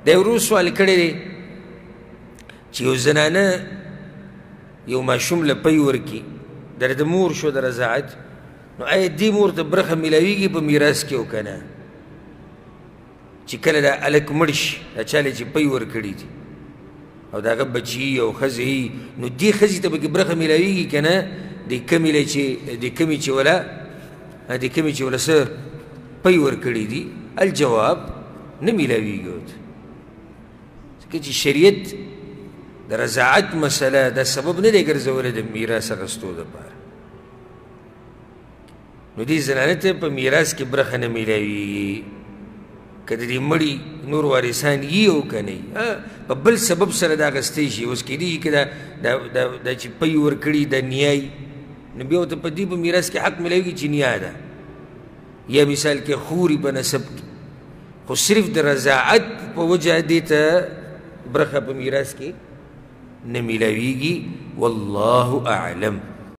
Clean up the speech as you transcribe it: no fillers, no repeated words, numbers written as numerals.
دی ورور سوال کړی دی چې یو زنانه یو ماشوم له پی ورکي، در د مور شو د رضاعت، نو آیا دې مور ته برخه میلاویږي په میراث کې او که نه؟ چې کله دا هلک مړ شي، دا چا له چې پی ورکړي دي او د هغه بچي او ښځې، نو دې ښځې ته پکې برخه میلاویږي که نه؟ د کمې له چې د کمې چې ولا د کمې چې ولا څه پی ورکړي دي، الجواب نه میلاویږي ورته، ځکه چې شریعت د رضاعت مسله دا سبب نه دی ګرځولی د میراث اخیستو دپاره. نو دې زنانه ته په میراث کې برخه نه میلاویږي که د دې مړي نور وارثان یي او که نه، په بل سبب سره دا اخیستی شي. اوس کېدی شي که دا چې پی ورکړي دا نیای، نو بیا ورته په دې په میراث کې حق میلاویږي چې نیا ده، یا مثال کې خوري په نسب کې، خو صرف د رضاعت په وجه دې ته برخه په میراث کې نه میلاویږي. والله اعلم.